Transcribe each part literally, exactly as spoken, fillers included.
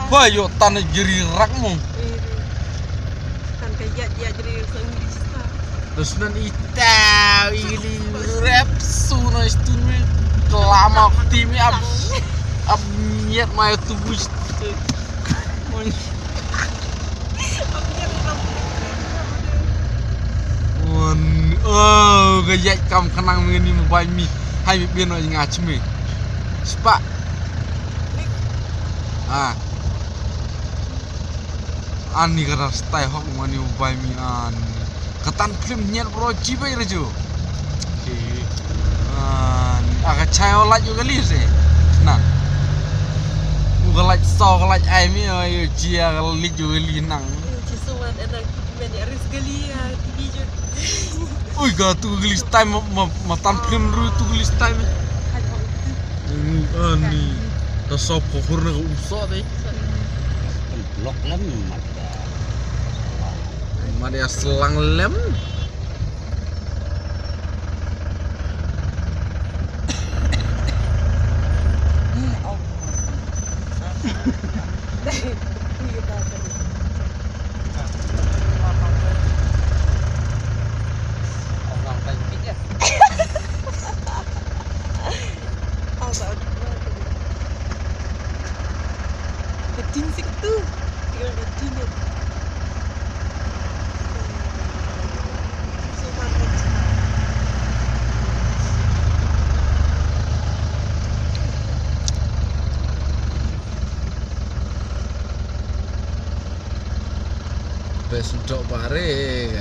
Ba ïoh tan jri rak mo. Tan ka ïaid ïaid jri sa ngi sa. Terus nan ita i li rep su na stun me. Kelama ti me ab ab nyet mai tu bus. Wan, oh, ka ïaid kam khnang me ni mobile mi. Hai me bien oi nga chme. Spa. Ah. Ani ka rastai hok mani u bai mi ani. Ka tan phlim nyet bro jibai rejo. Ani aka chai o laj u gali se. Na. U ka laj so ka laj ai mi o yo ji aka laj u gali nang. Ui ka tu gali stai ma ma ma tan phlim ru tu gali stai mi. Ani. Ta sop ko hur na ka u so dai. Blok lem mat. Mat ïa slang lem. Ka ding sik tu. Tinggal ka ding tu. Bes untuk bareng.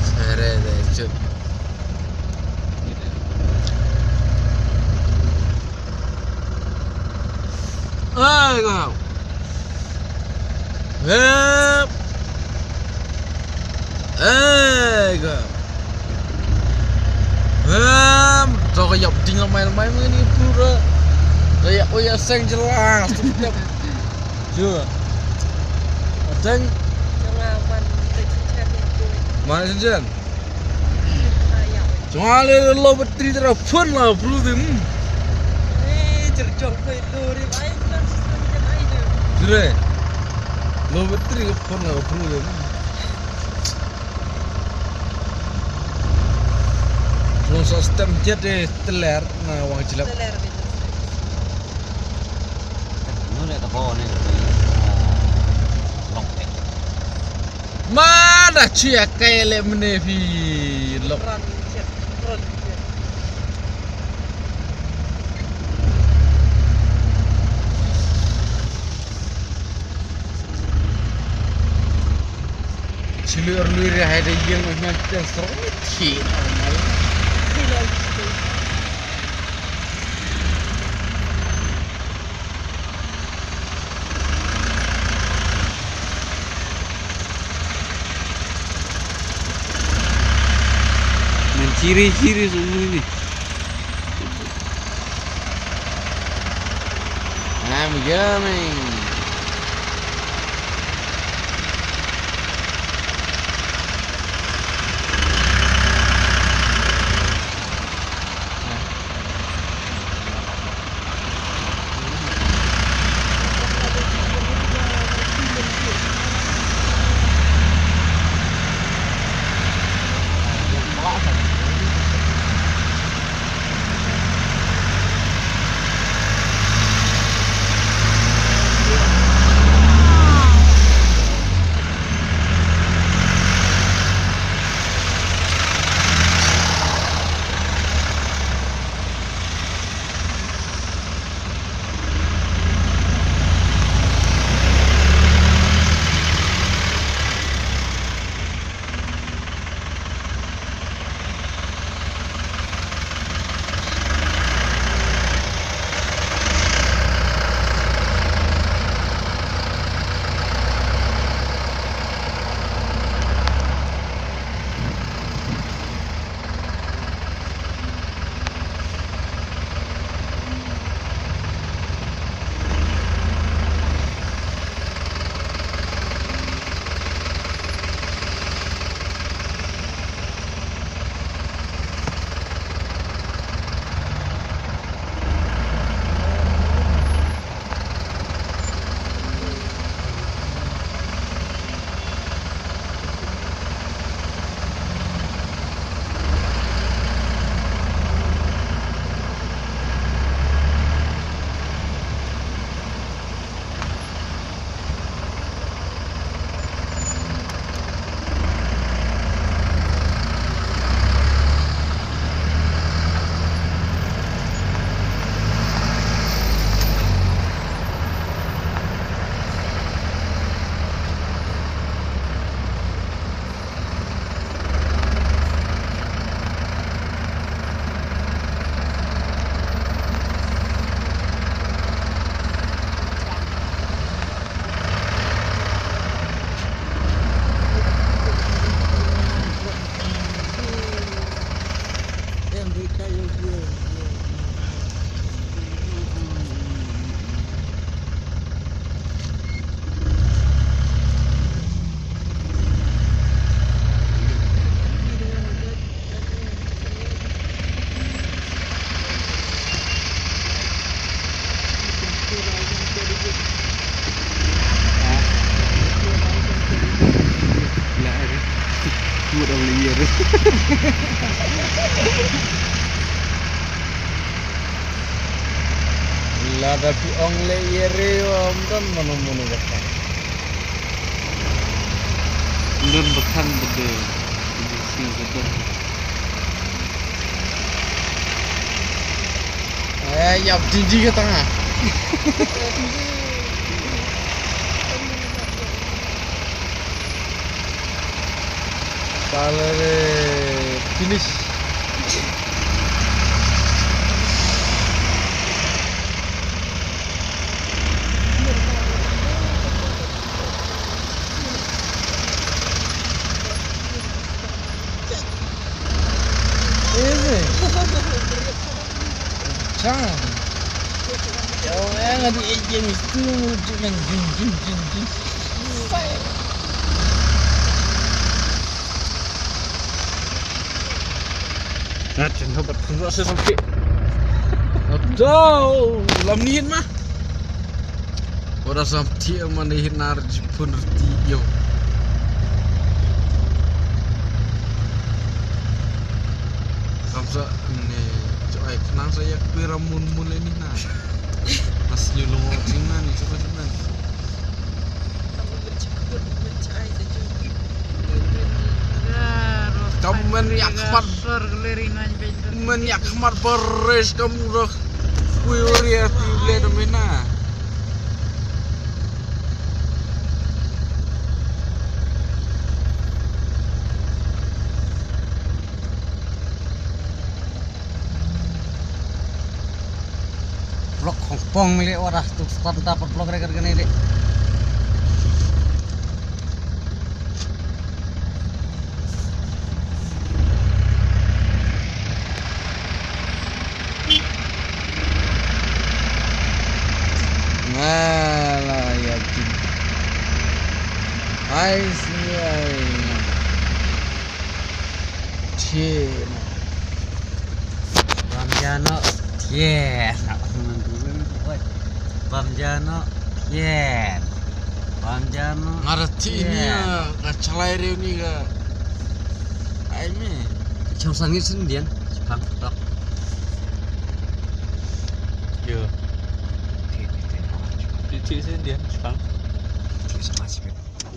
Sare de cut. Ai ka. Hep. Ai ka. Hep. To ka ïap ding mai mai ni pura. Ka ïap oi ya seng jelas tu. Jua. Ateng. Mana senjen? Jong ale lo battery tera phone la bru din. Jure. Lo battery phone la bru din. Jong sa stem jet de teler na wang jilap. Nune ta bo ne. Lok. Ma da chia kai le mene phi lok. Chili or lui re hai de yeng na te sor thi. Main ciri-ciri semua ini. I'm coming. Lada phi ong leh ïa re ym don mano mano ba khang. Ym don ba khang ba dei. Ba dei shisha ba don. Eh, ïap didi ka tang ah. Salary finish. Easy. Chang. Yo, eh, ngadu ejeng itu, jeng, jeng, jeng, jeng, jeng. Nga chen ho bat phun sa samti. Aduh, lam nihin mah. Ora samti man nihin nar ji phun rti yo. Kam sa ne, cho ai khnang sa yak pira mun mun le ni na. Mas nyu lungo jing na ni, cho ka jing na ni. Kam men ïa khmat, men ïa khmat baris kam rah. Kui uri ati ble da mena. Blok hong pong le ora tu stan ta per blok regar gane le. Ngala ya tu. Ai sini ai. Thie noh. Bam ja noh. Thie noh. Bam ja noh. Thie. Bam ja noh. Nga ra thie ni, nga chalai reu ni ka. Ai me. Chang sang ni sin dian. Chipang tok. Yo. Thie, thie, thie. Thie, thie sin dian. Chipang. Thie sama chipang.